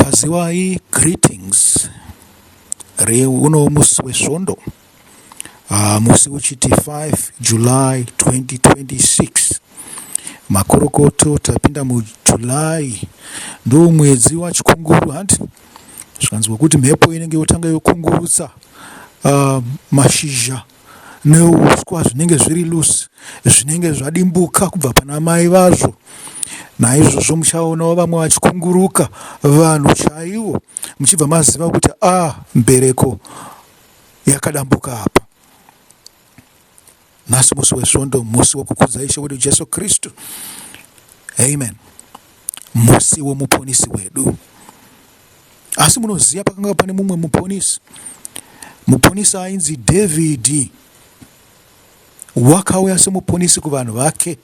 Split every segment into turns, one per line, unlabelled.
Kaziwai greetings reuno musi wesvondo uh, musi uchiti 5 July 2026 makorokoto tapinda muJuly ndo mwedzi wachikunguru hanti zvikanzwa kuti mhepo inenge yotanga yokungurutsa uh, mashizha neuswa zvinenge zviri loose zvinenge zvadimbuka kubva pana mai vazvo naizvozvo muchaonawo vamwe vachikunguruka vanhu chaivo muchibva maziva kuti a ah, mbereko yakadambuka apa nhasi musi wesvondo musi wekukudza ishe wedu jesu kristu amen musi wemuponisi wedu Asi munoziva pakanga pane mumwe muponisi, muponisi ainzi Dhavhidhi, wakauya semuponisi kuvanhu vake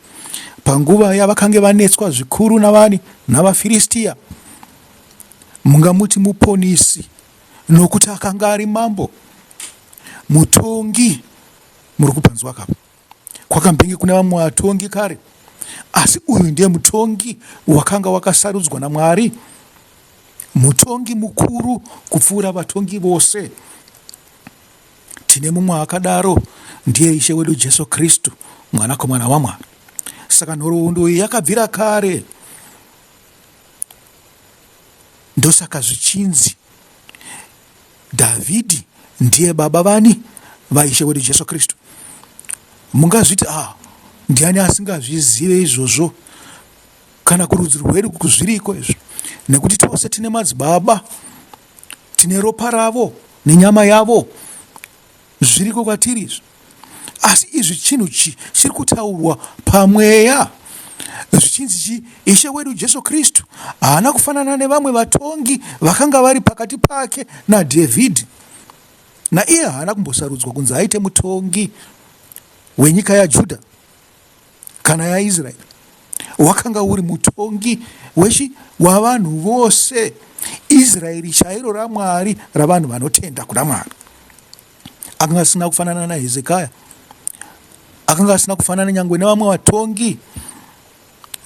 panguva yavakange vanetswa zvikuru navani navaFiristia. Mungamuti muponisi nokuti akanga ari mambo, mutongi. Muri kupanzwa kapa? Kwakambenge kune vamwe vatongi kare, asi uyu ndiye mutongi wakanga wakasarudzwa naMwari, mutongi mukuru kupfuura vatongi vose. Tine mumwe akadaro, ndiye Ishe wedu Jesu Kristu, Mwanakomana waMwari. Saka nhoroondo iyi yakabvira kare, ndosaka zvichinzi Dhavhidhi ndiye baba vani? VaIshe wedu Jesu Kristu. Mungazviti, ah, ndiani asingazvizive izvozvo? Kana kurudzi rwedu zviriko izvo, nekuti tose tine madzibaba, tine ropa ravo nenyama yavo, zviriko kwatiri izvi. Asi izvi chinhu chi chiri kutaurwa pamweya zvichinzi chi Ishe wedu Jesu Kristu haana kufanana nevamwe vatongi vakanga vari pakati pake naDhavhidhi. Naiye haana kumbosarudzwa kunzi aite mutongi wenyika yaJudha kana yaIsraeri. Wakanga uri mutongi wechi wavanhu vose, Israeri chairo raMwari ravanhu vanotenda kuna Mwari. Akanga asina kufanana naHezekaya, akanga asina kufanana nyangwe nevamwe vatongi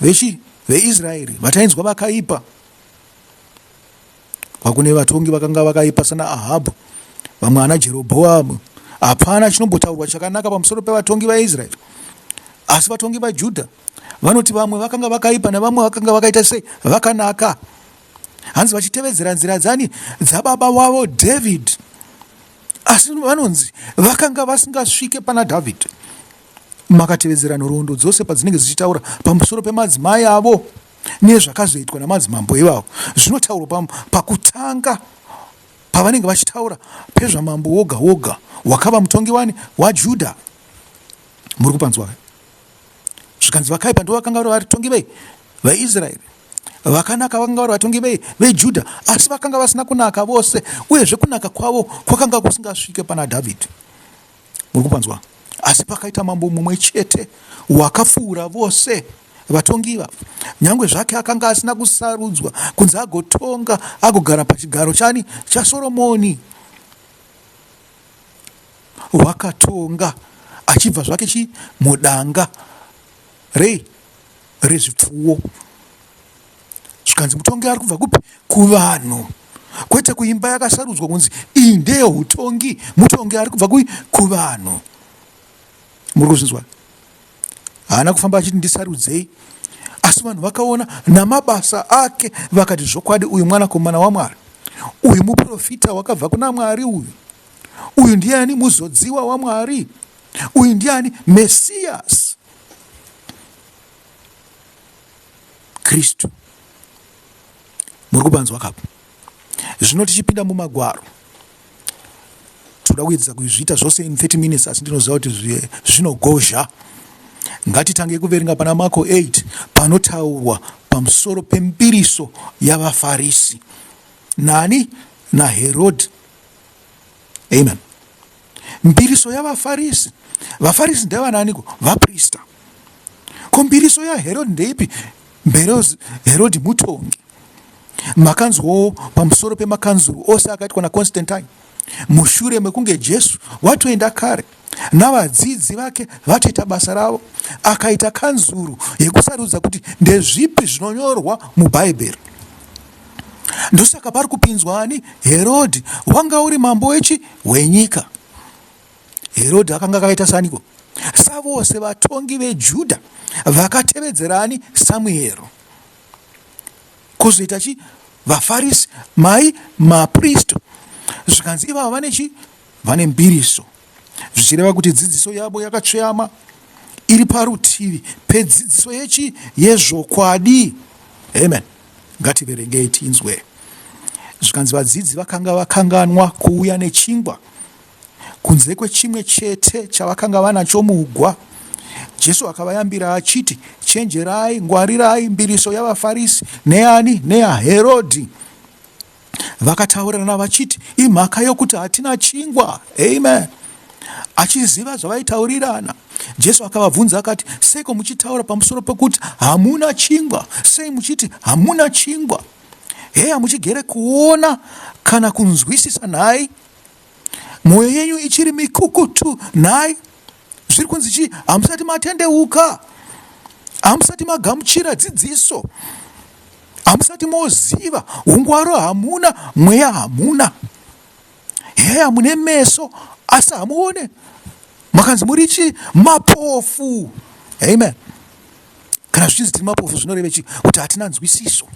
vechi veIsraeri vatainzwa vakaipa. Kwakune vatongi vakanga vakaipa sana Ahabhu, vamwe ana Jerobhoamu. Hapana chinombotaurwa chakanaka pamusoro pevatongi vaIsraeri. Asi vatongi vaJudha vanoti vamwe vakanga vakaipa nevamwe vakanga vakaita sei vakanaka. Hanzi vachitevedzera nzira dzani dzababa wavo David. Asi vanonzi vakanga vasingasvike pana David. Makatevedzera nhoroondo dzose padzinenge dzichitaura pamusoro pemadzimai avo nezvakazoitwa namadzimambo ivavo zvinotaurwa pakutanga pavanenge vachitaura pezvamambo woga woga wakava mutongi wani waJudha. Muri kupanzwa? Zvikanzi vakaipa ndivo vakanga vari vatongi vei vaIsraeri, vakanaka vakanga vari vatongi vei veJudha, asi vakanga vasina kunaka vose, uyezve kunaka kwavo kwakanga kusingasvike pana Dhavhidhi. Muri kupanzwa? Asi pakaita mambo mumwe chete wakapfuura vose vatongi ivavo, nyange zvake akanga asina kusarudzwa kunzi agotonga agogara pachigaro chani chaSoromoni. Wakatonga achibva zvake chi mudanga rei rezvipfuwo. Zvikanzi mutongi ari kubva kupi? Kuvanhu, kwete kuimba yakasarudzwa kunzi iyi ndeyeutongi. Mutongi ari kubva kui? Kuvanhu. Muri kuzvinzwa? Haana kufamba achiti ndisarudzei, asi vanhu vakaona namabasa ake vakati zvokwadi uyu mwanakomana waMwari, uyu muprofita wakabva kuna Mwari uyu, uyu ndiani muzodziwa waMwari, uyu ndiani Mesiyasi Kristu. Muri kupanzwa kapo? Zvino tichipinda mumagwaro, toda kuedza kuzviita zvose in 30 minutes, asi ndinoziva kuti zvinogozha. Ngatitange kuverenga pana Marko 8 panotaurwa pamusoro pembiriso yavaFarisi nani naHerodhi. Amen. Mbiriso yavaFarisi. VaFarisi ndevananiko? Vaprista. Ko mbiriso yaHerodhi ndeipi? Herodhi mutongi. Makanzwawo pamusoro pemakanzuru ose akaitwa naConstantine mushure mekunge Jesu watoenda kare navadzidzi vake vatoita basa ravo, akaita kanzuru yekusarudza kuti ndezvipi zvinonyorwa muBhaibheri. Ndosaka pari kupinzwa ani? Herodhi wanga uri mambo wechi wenyika. Herodhi akanga akaita saniko? Savose vatongi veJudha vakatevedzera ani? Samuero. Kwozoita chi? VaFarisi, mai mapristo. Zvikanzi ivava vane chi? Vane mbiriso. Zvichireva kuti dzidziso yavo yakatsveyama iri parutivi pedzidziso yechi yezvokwadi. Amen. Ngativerengei tinzwe. Zvikanzi vadzidzi vakanga vakanganwa kuuya nechingwa kunze kwechimwe chete chavakanga vanacho mugwa. Jesu akavayambira achiti, Chenjerai, ngwarirai mbiriso yavaFarisi neyani neyaHerodhi. Vakataurirana vachiti, Imhaka yokuti hatina chingwa. Amen. Achiziva zvavaitaurirana, Jesu akavabvunza akati, Seiko muchitaura pamusoro pokuti hamuna chingwa? Sei muchiti hamuna chingwa? Heya, muchigere kuona kana kunzwisisa nhai? Mwoyo yenyu ichiri mikukutu nhai? Zviri kunzi chii? Hamusati matendeuka, hamusati magamuchira dzidziso, hamusati moziva ungwaro, hamuna mweya, hamuna heya, mune meso asi hamuone, makanzi muri chii? Mapofu. Amen. Kana zvichinzi tiri mapofu zvinoreve chii? Kuti hatina nzwisiso.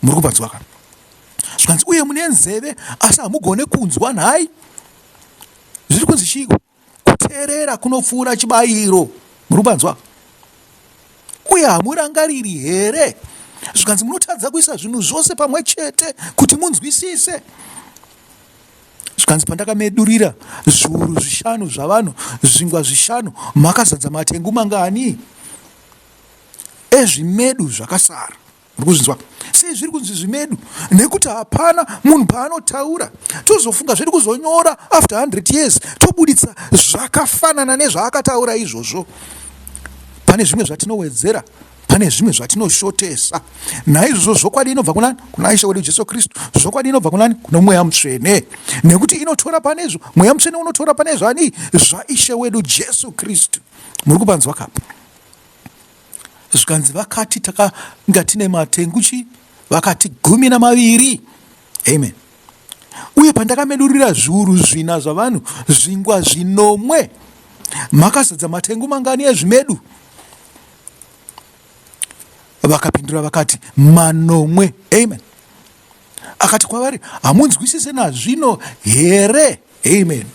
Muri kupanzwa kana? Zvikanzi uye mune nzeve asi hamugone kunzwa nhai? Zviri kunzi chiiko? Kuteerera kunopfuura chibayiro. Muri kupanzwa? Uye hamurangariri here? Zvikanzi munotadza kuisa zvinhu zvose pamwe chete kuti munzwisise. Zvikanzi pandakamedurira zviuru zvishanu zvavanhu zvingwa zvishanu, makazadza matengu mangani ezvimedu zvakasara? Muri kuzvinzwa? Sei zviri kunzi zvimedu? Nekuti hapana munhu paanotaura tozofunga zvedu kuzonyora after 100 years tobuditsa zvakafanana nezvaakataura izvozvo. Pane zvimwe zvatinowedzera, pane zvimwe zvatinoshotesa. Naizvozvo zvokwadi inobva kunani? Kuna Ishe wedu Jesu Kristu. Zvokwadi inobva kunani? Kuna Mweya Mutsvene. Nekuti inotora pane izvo, Mweya Mutsvene unotora pane zvani? ZvaIshe wedu Jesu Kristu. Muri kupanzwa kapa? Zvikanzi vakati takanga tine matengu chi vakati 12. Amen. Uye pandakamedurira zviuru zvina zvavanhu zvingwa zvinomwe, makazadza matengu mangani ezvimedu? Vakapindura vakati, manomwe. Amen. Akati kwavari, hamunzwisise nazvino here? Amen.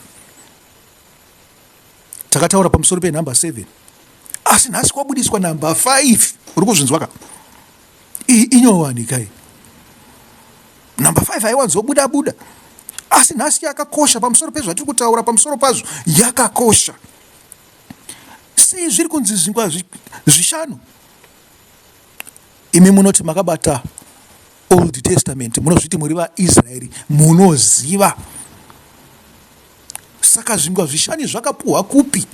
Takataura pamusoro penhamba 7 asi nhasi kwabudiswa nhamba 5. Uri kuzvinzwa ka? Iyi inyowani kai. Nhamba 5 haiwanzobuda buda, asi nhasi yakakosha pamusoro pezvatiri kutaura pamusoro pazvo, yakakosha. Sei zviri kunzi zvingwa zvishanu? Imi munoti makabata Old Testament, munozviti muri vaIsraeri, munoziva. Saka zvingwa zvishanu zvakapuhwa kupi?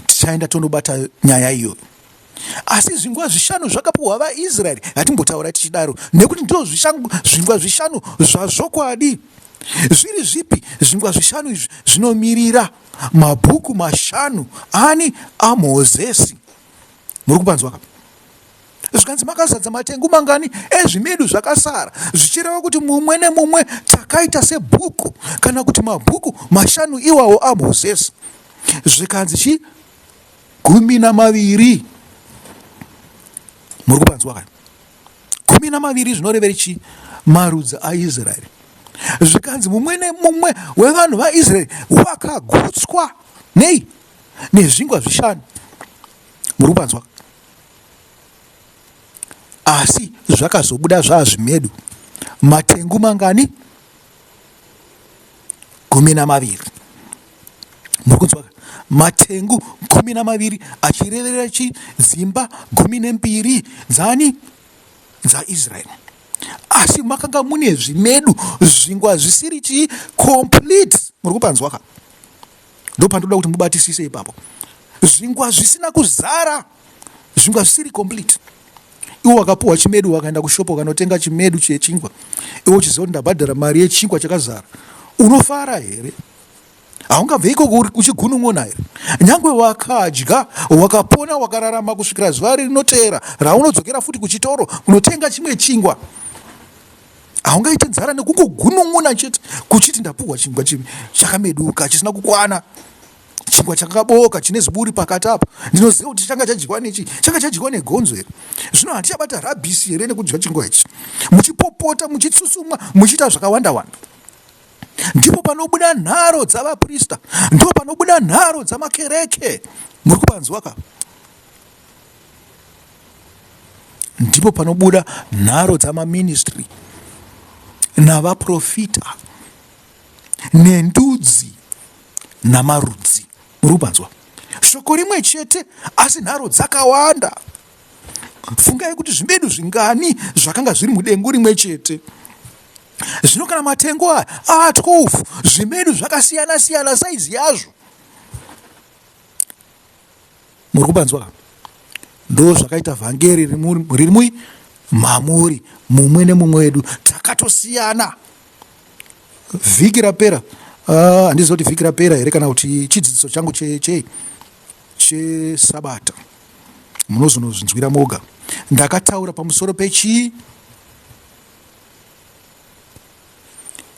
Tichaenda tonobata nyaya iyoyo. Asi zvingwa zvishanu zvakapuhwa vaIsraeri, hatimbotaura tichidaro, nekuti ndizvo zvingwa zvishanu zvazvokwadi. Zviri zvipi zvingwa zvishanu izvi? Zvinomirira mabhuku mashanu ani aMozesi. Muri kupanzwa ka? Zvikanzi makazadza matengu mangani ezvimedu zvakasara, zvichireva kuti mumwe nemumwe chakaita sebhuku kana kuti mabhuku mashanu iwawo aMozesi. Zvikanzi chi 12. Muri kupanzwa ka? 12 zvinoreveri chi? Marudzi aIsraeri. Zvikanzi mumwe nemumwe wevanhu vaIsraeri wakagutswa nei? Nezvingwa zvishanu. Muri kupanzwa? Asi zvakazobuda zvazvimedu matengu mangani? 12. Muri kunzwa? Matengu 12 achireverera chi dzimba 12 dzani? DzaIsraeri. Asi makanga mune zvimedu zvingwa zvisiri chii? Complete. Muri kupanzwa ka? Ndopandoda kuti mubatisise ipapo. Zvingwa zvisina kuzara, zvingwa zvisiri complete. Iwe wakapuwa chimedu, wakaenda kushopo ukanotenga chimedu chechingwa, iwe uchiziva kuti ndabhadhara mari yechingwa chakazara, unofara here? Haungabve ikoko uchigunun'una here? Nyangwe wakadya wakapona wakararama kusvikira zuva rinoteera raunodzokera futi kuchitoro kunotenga chimwe chingwa. Haungaite nzara nekungogunun'una chete kuchiti ndapuhwa chingwa chakameduka chisina kukwana, chingwa chakabooka chine ziburi pakati apa. Ndinoziva kuti changa chadyiwa nechi, changa chadyiwa negonzo here? Zvino handichabata rabhisi here nekudya chingwa ichi? Muchipopota, muchitsutsumwa, muchiita zvakawanda wanda. Ndipo panobuda nharo dzavaprista, ndipo panobuda nharo dzamakereke. Muri kupanzwa ka? Ndipo panobuda nharo dzamaministry navaprofita nendudzi namarudzi. Muri kupanzwa? Shoko rimwe chete asi nharo dzakawanda. Fungai kuti zvimedu zvingani zvakanga zviri mudengu rimwe chete. Zvino kana matengo aya a12, zvimedu zvakasiyana siyana saizi yazvo. Muri kupanzwa ka? Ndo zvakaita vhangeri riri mui mamuri mumwe nemumwe wedu takatosiyana. Vhiki rapera, handizivi kuti vhiki rapera here kana kuti chidzidziso changu chei chesabata, munozonozvinzwira moga. Ndakataura pamusoro pechii?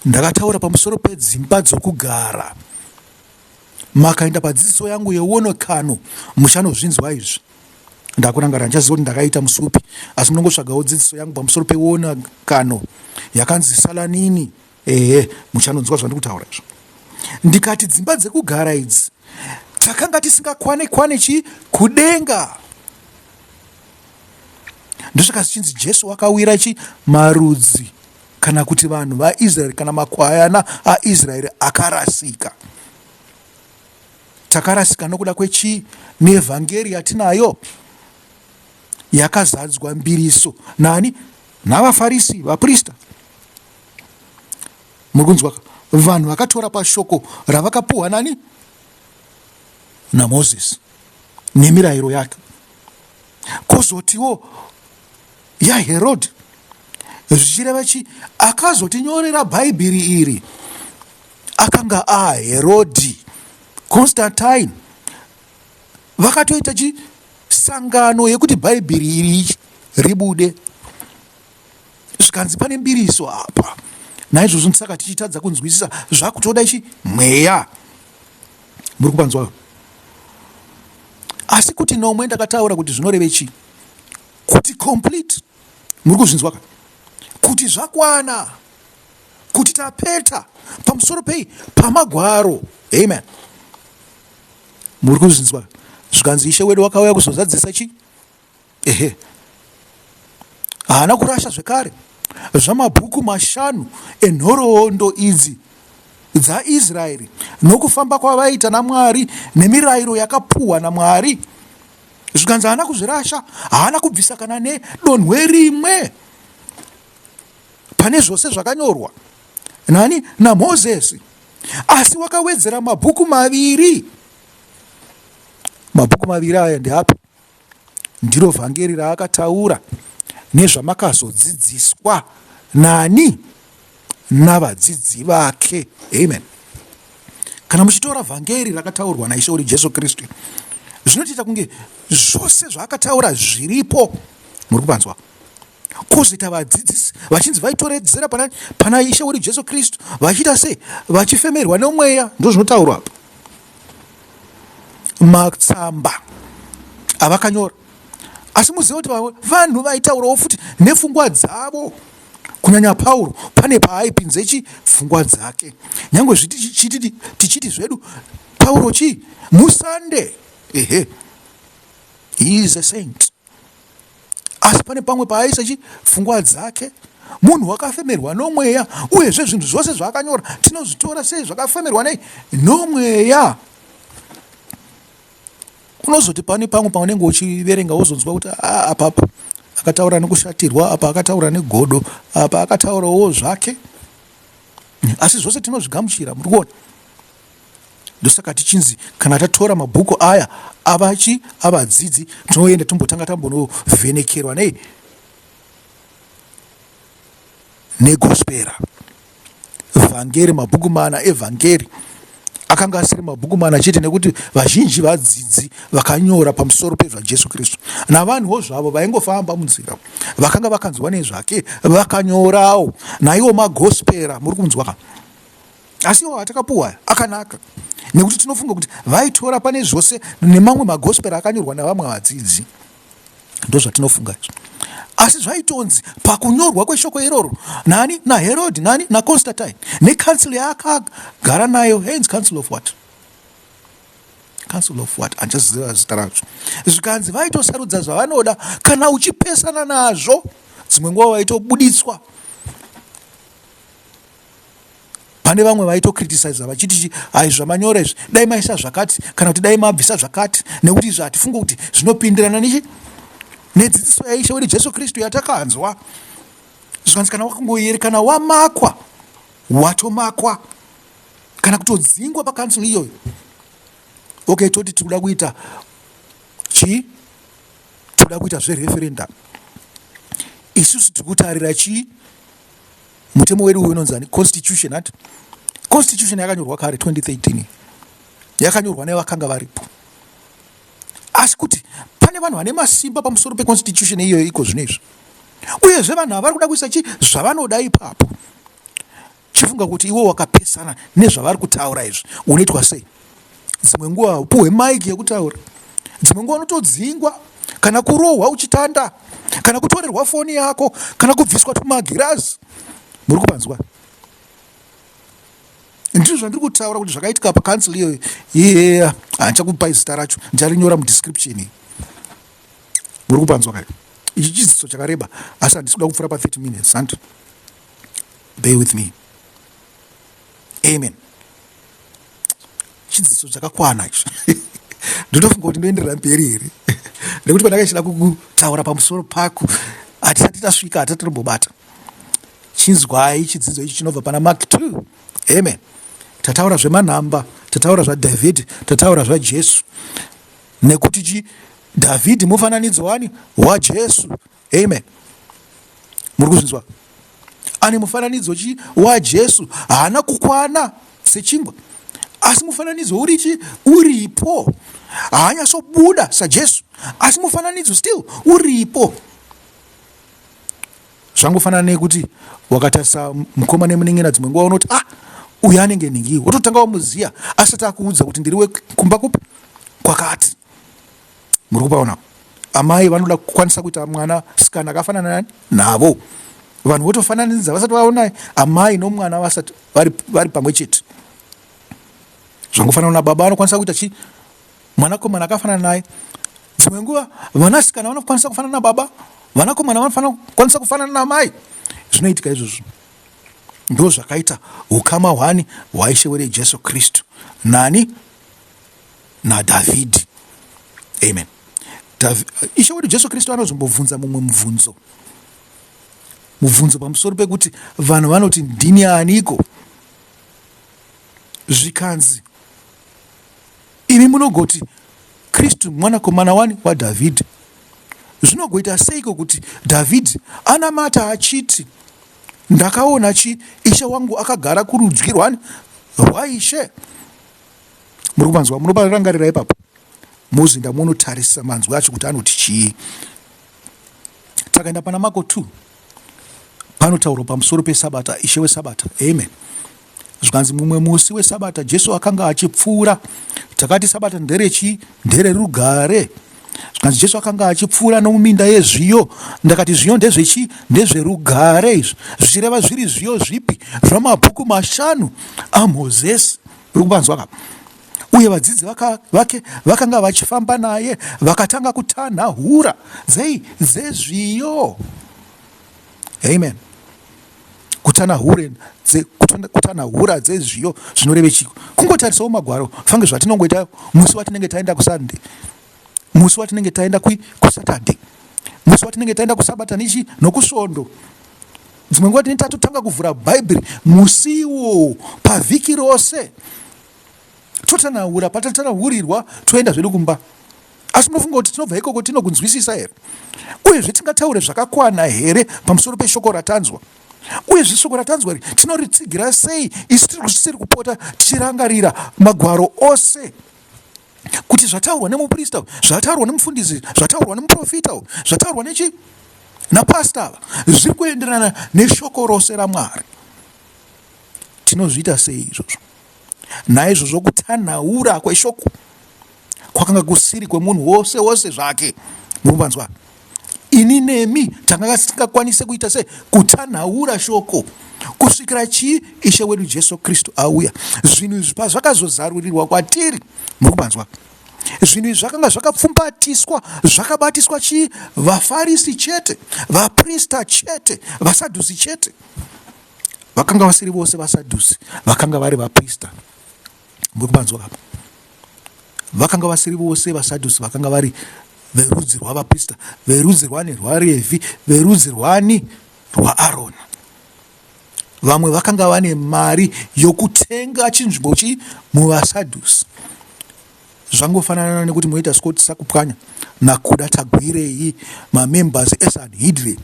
Ndakataura pamusoro pedzimba dzokugara. Makaenda padzidziso yangu yeonekano muchanozvinzwa izvi. Ndakurangara, handichaziva kuti ndakaita musi upi, asi munongotsvagawo dzidziso yangu pamusoro peonekano yakanzi Salanini. Ehe, muchanonzwa zvandiri kutaura izvo. Ndikati dzimba dzekugara idzi takanga tisingakwane kwane chi kudenga. Ndosaka zvichinzi Jesu wakawira chi marudzi kana kuti vanhu vaIsraeri kana makwayana aIsraeri akarasika. Takarasika nokuda kwechii? Nevhangeri yatinayo yakazadzwa mbiriso nani? NavaFarisi, vaprista. Muri kunzwa? Vanhu vakatora pashoko ravakapuhwa nani? NaMozisi nemirayiro yake. Kozotiwo yaHerodhi, zvichireva chi akazotinyorera Bhaibheri iri akanga aHerodhi, Constantine, vakatoita chi sangano yekuti Bhaibheri iri ribude, zvikanzi pane mbiriso apa. Naizvozvo ndisaka tichitadza kunzwisisa, zvakutoda ichi mweya. Muri kupanzwa? Asi kuti nomwe ndakataura kuti zvinoreve chii? Kuti complete. Muri kuzvinzwa ka? Kuti zvakwana, kuti tapeta pamusoro pei? Pamagwaro. Amen. Muri kuzvinzwa? Zvikanzi Ishe wedu wakauya kuzozadzisa chi? Ehe, haana kurasha zvekare zvamabhuku mashanu enhoroondo idzi dzaIsraeri nokufamba kwavaita naMwari nemirayiro yakapuhwa naMwari. Zvikanzi haana kuzvirasha, haana kubvisa kana nedonhwe rimwe pane zvose zvakanyorwa nani? NaMozisi, asi wakawedzera mabhuku maviri. Mabhuku maviri aya ndeapi? Ndiro vhangeri raakataura nezvamakazodzidziswa nani? Navadzidzi vake. Amen. Kana muchitora vhangeri rakataurwa naIshe wedu Jesu Kristu, zvinotiita kunge zvose zvaakataura zviripo. Muri kupanzwa? Kwozoita vadzidzisi vachinzi vaitoredzera pana, pana Ishe wedu Jesu Kristu, vachiita sei? Vachifemerwa nomweya. Ndozvinotaurwa apa. Matsamba avakanyora. Asi muzive kuti vanhu vaitaurawo futi nepfungwa dzavo. Kunyanya Pauro pane paaipinze chi pfungwa dzake. Nyangwe tichiti zvedu Pauro chi musande. Ehe. He is a saint. Asi pane pamwe paaisa chi pfungwa dzake. Munhu wakafemerwa nomweya, uyezve zvinhu zvose zvaakanyora tinozvitora sei zvakafemerwa nei? Nomweya. Unozoti pane pamwe paunenge uchiverenga wozonzwa kuti ah, apapo akataura nekushatirwa, apa akataura negodo, apa akataurawo zvake. Asi zvose tinozvigamuchira, muri kuona? Ndosaka tichinzi kana tatora mabhuku aya avachi avadzidzi tinoenda tombotanga tambonovhenekerwa nei negospera vhangeri, mabhuku mana evhangeri. Akanga asiri mabhuku mana chete nekuti vazhinji vadzidzi vakanyora pamusoro pezvaJesu Kristu navanhuwo zvavo vaingofamba munzira vakanga vakanzwa nezvake vakanyorawo naiwo magospera muri kunzwa ka asi iwo atakapuwa akanaka nekuti tinofunga kuti vaitora pane zvose nemamwe magospera akanyorwa navamwe vadzidzi ndozvatinofunga izvo asi zvaitonzi pakunyorwa kweshoko iroro nani naherod nani naconstantine necouncil yaakagara nayo hence council of what council of what handichaziva zita racho zvikanzi vaitosarudza zvavanoda kana uchipesana nazvo dzimwe nguva vaitobuditswa Pane vamwe vaitocriticiza vachiti chi hai zvamanyora izvi dai maisa zvakati kana kuti dai mabvisa zvakati nekuti izvi hatifunge kuti zvinopindirana nechi nedzidziso yaIshe wedu Jesu Kristu yatakanzwa. Zvikanzi kana wakangoyerekana wamakwa watomakwa kana kutodzingwa pakanzuru iyoyo. Okay, toti tikuda kuita chii? Tikuda kuita zvereferendum. Isusu tiri kutarira chii? Mutemo wedu uyu unonzi ani? Constitution ati. Constitution yakanyorwa kare 2013. Yakanyorwa nevakanga varipo. Asi kuti pane vanhu vane masimba pamusoro peconstitution iyoyo iko zvino izvi. Uyezve vanhu ava vari kuda kuisa chi zvavanoda ipapo. Chifunga kuti iwe wakapesana nezvavari kutaura izvi unoitwa sei? Dzimwe nguva upuhwe maiki yekutaura. Dzimwe nguva unotodzingwa kana kurohwa uchitanda kana kutorerwa foni yako kana kubviswa tumagirazi. Muri kupanzwa? Ndizvo zvandiri kutaura kuti zvakaitika pacouncil iyoyo. Yeah, handichakupai zita racho, ndicharinyora mudescription iyi. Muri kupanzwa kai? Ichi chidzidzo chakareba asi handisi kuda kupfuura pa 30 minutes. Hanti? Bear with me. Amen. Chidzidzo chakakwana ichi. Ndinofunga kuti ndoenderera mberi here nekuti pandakachida kutaura pamusoro pako hatisati tasvika, hatisati tombobata. Chinzwai chidzidzo ichi chinobva pana Mark 2. Amen. Tataura zvemanhamba, tataura zvaDhavhidhi, tataura zvaJesu. Nekuti chi Dhavhidhi mufananidzo wani waJesu. Amen. Muri kuzvinzwa? Ane mufananidzo chi waJesu haana kukwana sechingwa asi mufananidzo uri chi uripo. Haanyatsobuda saJesu asi mufananidzo still uripo. Zvangofanana nekuti wakatarisa mukoma nemunin'ina dzimwe nguva unoti ah uyu anenge nhingi wototanga wamuziya asati akuudza kuti ndiri wekumba kupi kwakati. Muri kupaona amai vanoda kukwanisa kuita mwana sikana akafanana navo vanhu votofananidza vasati vaona amai nomwana vasati vari, vari pamwe chete zvangofanana nababa vanokwanisa kuita chi mwanakomana akafanana naye dzimwe nguva vanasikana vanokwanisa kufanana nababa vanakomana vanokwanisa kufanana namai zvinoitika izvozvo ndo zvakaita ukama hwani hwaishe wedu jesu kristu nani naDhavhidhi. Amen. Ishe wedu Jesu Kristu anozombobvunza mumwe mubvunzo, mubvunzo pamusoro pekuti vanhu vanoti ndini aniko? Zvikanzi imi munogoti Kristu mwanakomana wani waDhavhidhi. Zvinogoita seiko kuti Dhavhidhi anamata achiti ndakaona chi ishe wangu akagara kurudyi rwani rwaishe? Muri kupanzwa? Munoparangarira ipapo? Mozoenda monotarisa manzwi acho kuti anoti chii. Takaenda pana Marko 2 panotaurwa pamusoro pesabata, Ishe wesabata. Amen. Zvikanzi mumwe musi wesabata Jesu akanga achipfuura. Takati sabata nderechii? Ndererugare. Zvikanzi Jesu akanga achipfuura nomuminda yezviyo. Ndakati zviyo ndezvechii? Ndezverugare izvi. Zvichireva zviri zviyo zvipi? Zvamabhuku mashanu aMozesi. Uri kupanzwa ka? Uye vadzidzi vaka, vake vakanga vachifamba naye vakatanga kutanha hura dzei dzezviyo. Amen. Kutana hure dze, kutana hura dzezviyo zvinoreve chiko? Kungotarisawo magwaro fange zvatinongoita musi watinenge taenda kuSunday, musi watinenge taenda kuSaturday, musi watinenge taenda kusabata nichi nokusvondo. Dzimwe nguva tinenge tatotanga kuvhura Bhaibheri musiwo pavhiki rose, totanaura patatanahurirwa toenda zvedu kumba. Asi munofunga kuti tinobva ikoko tinokunzwisisa here? Uyezve tingataure zvakakwana here pamusoro peshoko ratanzwa? Uyezve shoko ratanzwa iri tinoritsigira sei isu tisiri kupota tichirangarira magwaro ose kuti zvataurwa nemuprista, zvataurwa nemufundisi, zvataurwa nemuprofita, zvataurwa nechi napasta ava zviri kuenderana neshoko rose raMwari. Tinozviita sei izvozvo? Naizvozvo kutanhaura kweshoko kwakanga kusiri kwemunhu wose wose zvake. Murubanzwa, ini nemi tanga tisingakwanise kuita se kutanhaura shoko kusvikira chii? Ishe wedu Jesu Kristu auya. Zvinhu izvi pazvakazozarurirwa kwatiri, muri kubanzwa, zvinhu izvi zvakanga zvakapfumbatiswa, zvakabatiswa chii? VaFarisi chete, vaprista chete, vaSadhusi chete. Vakanga vasiri vose vaSadhusi, vakanga vari vaprista. Muri kupanzwa apa? Vakanga vasiri vose vaSadhusi, vakanga vari verudzi rwavaprista, verudzi rwani? RwaRevhi, verudzi rwani? RwaAroni. Vamwe vakanga vane mari yokutenga chinzvimbo chii muvaSadhusi. Zvangofanana nekuti moita Scott Sakupwanya naKuda Tagwirei, mamembers eSanhedrin.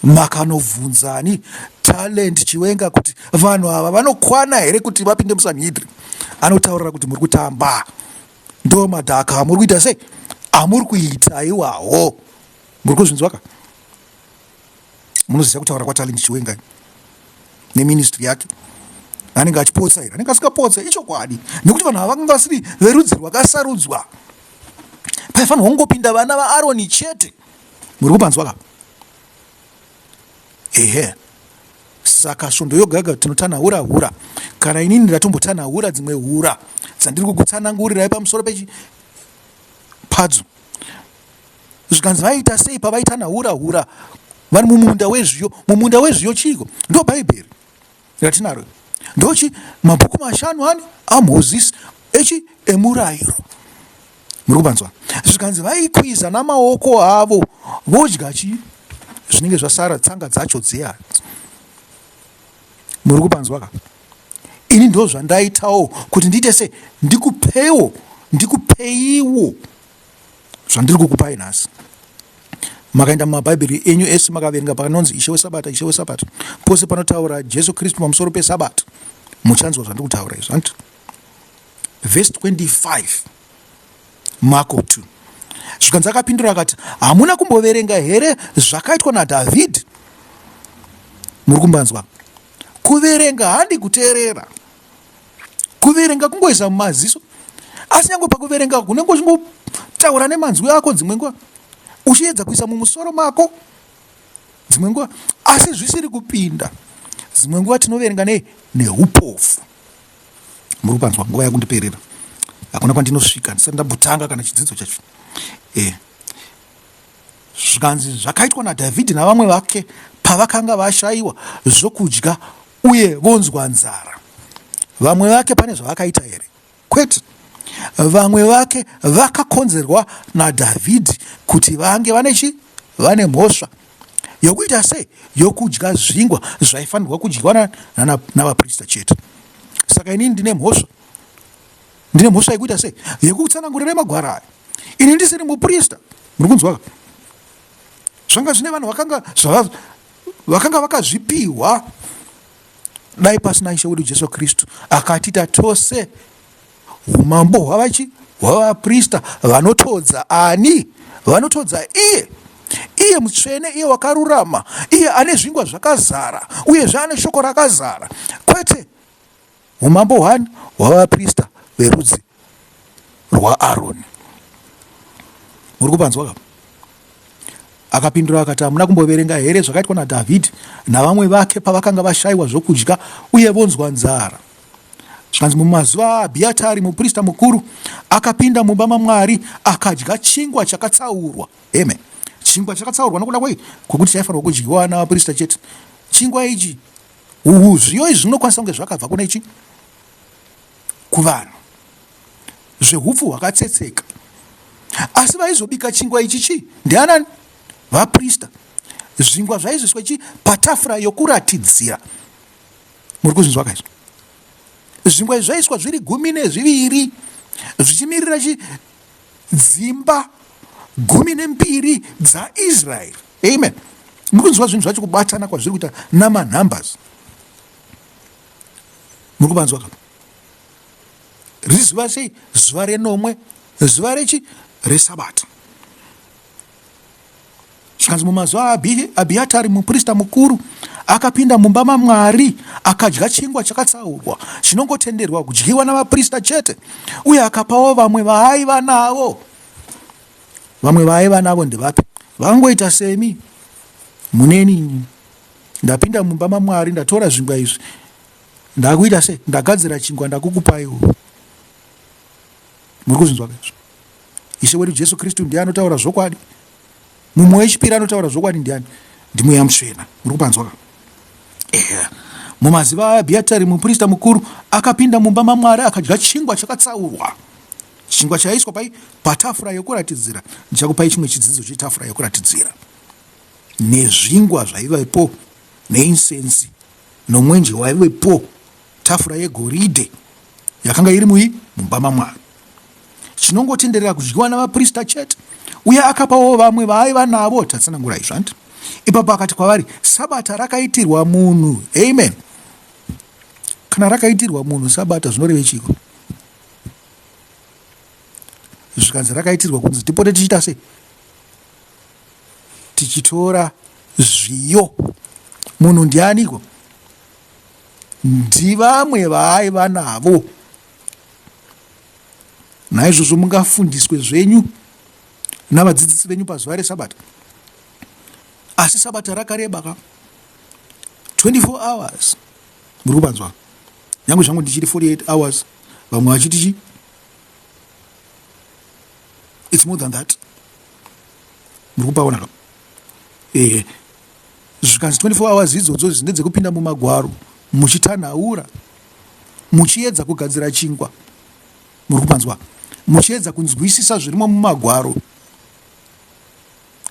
Makanobvunzani Talent Chiwenga kuti vanhu ava vanokwana here kuti vapinde muSanhedrin? Anotaurira kuti muri kutamba, ndo madhaka amuri kuita sei amuri kuita iwawo. Muri kuzvinzwa ka? Munoziva kutaura kwaTalent Chiwenga neministry yake, anenge achipotsa here? Anenge asingapotsa, ichokwadi, nekuti vanhu ava vakanga vasiri verudzi rwakasarudzwa. Paifanirwa kungopinda vana vaAroni chete. Muri kupanzwa ka? Ehe. Saka svondo yoga yoga tinotanhaura hura. Kana inini ndatombotanhaura dzimwe hura dzandiri kukutsanangurirai pamusoro pechi padzo. Zvikanzi vaiita sei pavaitanhaura hura vari mumunda wezviyo? Mumunda wezviyo chiiko? Ndo Bhaibheri ratinaro. Ndochi mabhuku mashanu ani aMozisi echi emurayiro. Muri kupanzwa? Zvikanzi vaikwiza namaoko avo vodya chii zvinenge zvasara, tsanga dzacho dziya. Muri kupanzwa ka? Ini ndo zvandaitawo kuti ndiite se ndikupewo, ndikupeiwo zvandiri kukupai nhasi. Makaenda mumabhaibheri enyu ese makaverenga pakanonzi Ishe weSabata, Ishe weSabata, pose panotaura Jesu Kristu pamusoro peSabata, muchanzwa zvandiri kutaura izvi. Hanti vhesi 25 Marko 2. Zvikanzi akapindura akati, hamuna kumboverenga here zvakaitwa naDhavhidhi? Muri kumbanzwa? Kuverenga handi kuteerera. Kuverenga kungoisa mumaziso, asi nyange pakuverenga unenge uchingotaura nemanzwi ako dzimwe nguva, uchiedza kuisa mumusoro mako dzimwe nguva, asi zvisiri kupinda. Dzimwe nguva tinoverenga nei? Neupofu. Muri kupanzwa? Nguva yakundiperera, hakuna kwandinosvika ndisati ndambotanga kana chidzidzo chacho. Zvikanzi zvakaitwa naDhavhidhi navamwe vake pavakanga vashayiwa zvokudya uye vonzwa nzara. Vamwe vake pane zvavakaita here? Kwete. Vamwe vake vakakonzerwa naDhavhidhi kuti vange vane chi vane mhosva yokuita sei? Yokudya zvingwa zvaifanirwa kudyiwa navaprista chete. Saka inini ndine mhosva, ndine mhosva yekuita sei? Yekutsanangurira magwaro aya ini ndisiri muprista. Muri kunzwa? Zvanga zvine vanhu vakanga vakazvipiwa. Dai pasina Ishe wedu Jesu Kristu akatiita tose umambo hwavachi hwavaprista vanotodza ani? Vanotodza iye, iye mutsvene, iye wakarurama, iye ane zvingwa zvakazara uyezve ane shoko rakazara, kwete umambo hwani? Hwavaprista verudzi rwaAroni. Muri kupanzwa ka? Akapindura akati, hamuna kumboverenga here zvakaitwa naDhavhidhi navamwe vake pavakanga vashayiwa zvokudya uye vonzwa nzara? Zvikanzi mumazuva aAbhiatari muprista mukuru akapinda mumba maMwari akadya chingwa chakatsaurwa. Amen. Chingwa chakatsaurwa nokuda kwei? Kwekuti chaifanirwa kudyiwa navaprista chete. Chingwa ichi, uhu zviyo izvi zvinokwanisa kunge zvakabva kune chi kuvanhu zvehupfu hwakatsetseka. Asi vaizobika chingwa ichi chii? Ndianani? Vaprista. Zvingwa zvaizoiswa chi patafura yokuratidzira. Muri kuzvinzwa kaizvo? Zvingwa izvi zvaiswa zviri 12 zvichimirira chi dzimba 12 dzaIsraeri. Amen. Muri kunzwa zvinhu zvacho kubatana kwazviri kuita namanumbers. Muri kupanzwa ka? Rizuva sei? Zuva renomwe, zuva rechi resabata. Zvikanzi mumazuva aAbhiyatari muprista mukuru akapinda mumba maMwari akadya chingwa chakatsaurwa chinongotenderwa kudyiwa navaprista chete, uye akapawo vamwe vaaiva navo. Vamwe vaaiva navo ndevapi? Vangoita semi muneni. Ndapinda mumba maMwari ndatora zvingwa izvi ndakuita se ndagadzira chingwa ndakukupaiwo. Muri kuzvinzwa izvo? Ishe wedu Jesu Kristu ndiye anotaura zvokwadi. Mumwe wechipiri anotaura zvokwadi ndiani? NdiMweya Mutsvena. Muri kupanzwa ka? Ehe. Mumazuva aAbhiatari muprista mukuru akapinda mumba maMwari akadya chingwa chakatsaurwa. Chingwa chaiswa pai patafura yokuratidzira. Ndichakupai chimwe chidzidzo chetafura yokuratidzira. Nezvingwa zvaivepo neinsensi nomwenje waivepo, tafura yegoridhe yakanga iri mui mumba maMwari. Chinongotenderera kudyiwa navaprista chete, uye akapawo vamwe vaaiva navo. Tatsanangura izvo hanti? Ipapo akati kwavari, Sabata rakaitirwa munhu. Amen. Kana rakaitirwa munhu sabata zvinoreve chiko? Zvikanzi rakaitirwa kunzi tipote tichiita sei? Tichitora zviyo. Munhu ndianiko? Ndivamwe vaaiva navo. Naizvozvo mungafundiswe zvenyu navadzidzisi venyu pazuva resabata. Asi sabata rakareba ka 24 hours. Muri kupanzwa? Nyange zvangu ndichiri 48 hours, vamwe vachiti chi it's more than that. Muri kupaona ka? Eh, zvikanzi 24 hours idzodzo ndedzekupinda mumagwaro muchitanhaura muchiedza kugadzira chingwa. Muri kupanzwa? Muchiedza kunzwisisa zvirimo mumagwaro.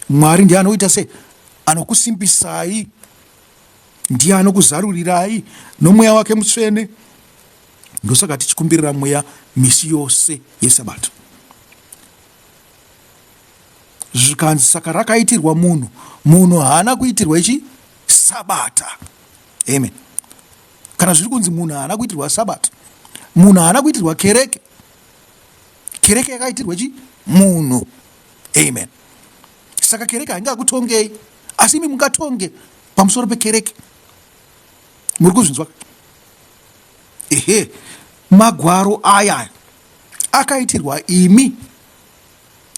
Mwari ndiye anoita se anokusimbisai, ndiye anokuzarurirai nomweya wake mutsvene. Ndosaka tichikumbirira mweya misi yose yeSabata. Zvikanzi saka rakaitirwa munhu, munhu haana kuitirwa ichi Sabata. Amen. Kana zviri kunzi munhu haana kuitirwa Sabata, munhu haana kuitirwa kereke, kereke yakaitirwa chi munhu. Amen. Saka kereke haingakutongei, asi imi mungatonge pamusoro pekereke. Muri kuzvinzwa? Ehe, magwaro aya akaitirwa imi.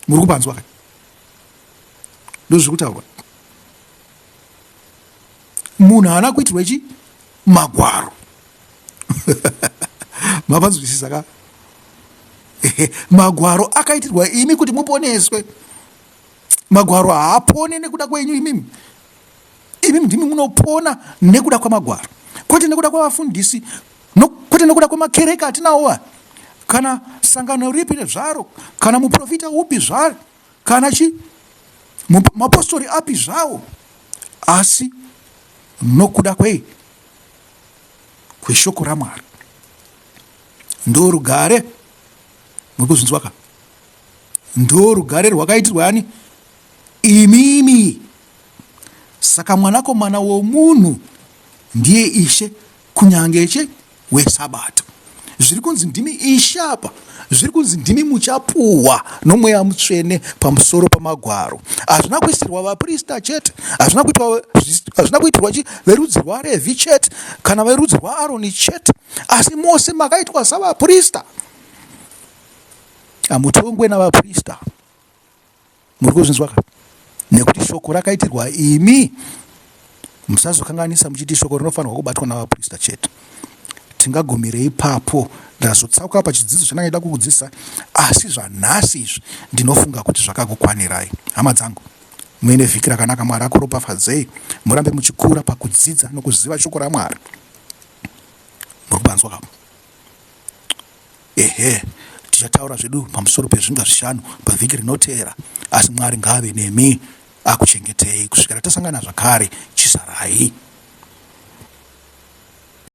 Muri kupanzwa ka? Ndozviri kutaurwa. Munhu haana kuitirwa ichi magwaro. Mapanzwisisa ka? Magwaro akaitirwa imi kuti muponeswe. Magwaro haapone nekuda kwenyu imimi. Imimi ndimi munopona nekuda kwamagwaro, kwete nekuda kwavafundisi, no, kwete nekuda kwemakereke atinawo, kana sangano ripi zvaro, kana muprofita upi zvaro, kana chi mapostori api zvawo, asi nokuda kwei? Kweshoko raMwari. Ndorugare. Muri kuzvinzwa ka? Ndorugare rwakaitirwa ani? Imimi. Saka mwanakomana womunhu ndiye Ishe kunyange che weSabata. Zviri kunzi ndimi Ishe apa, zviri kunzi ndimi muchapuhwa noMweya Mutsvene pamusoro pamagwaro. Hazvina kuisirwa vaprista chete, hazvina kuitwa, hazvina kuitirwa chi verudzi rwaRevhi chete kana verudzi rwaAroni chete, asi mose makaitwa savaprista. Hamutongwe navaprista. Muri kuzvinzwa ka? Nekuti shoko rakaitirwa imi. Musazokanganisa muchiti shoko rinofanirwa kubatwa navaprista chete. Tingagumire ipapo. Ndazotsauka pachidzidzo chandanga ndida kukudzidzisa, asi zvanhasi izvi ndinofunga kuti zvakakukwanirai. Hama dzangu, muine vhiki rakanaka. Mwari akuropafadzei, murambe muchikura pakudzidza nokuziva shoko raMwari. Muri kupanzwa ka? Ehe, tichataura zvedu pamusoro pezvinga zvishanu pavhiki rinoteera, asi Mwari ngaave nemi akuchengetei kusvikira tasangana zvakare. Chisarai.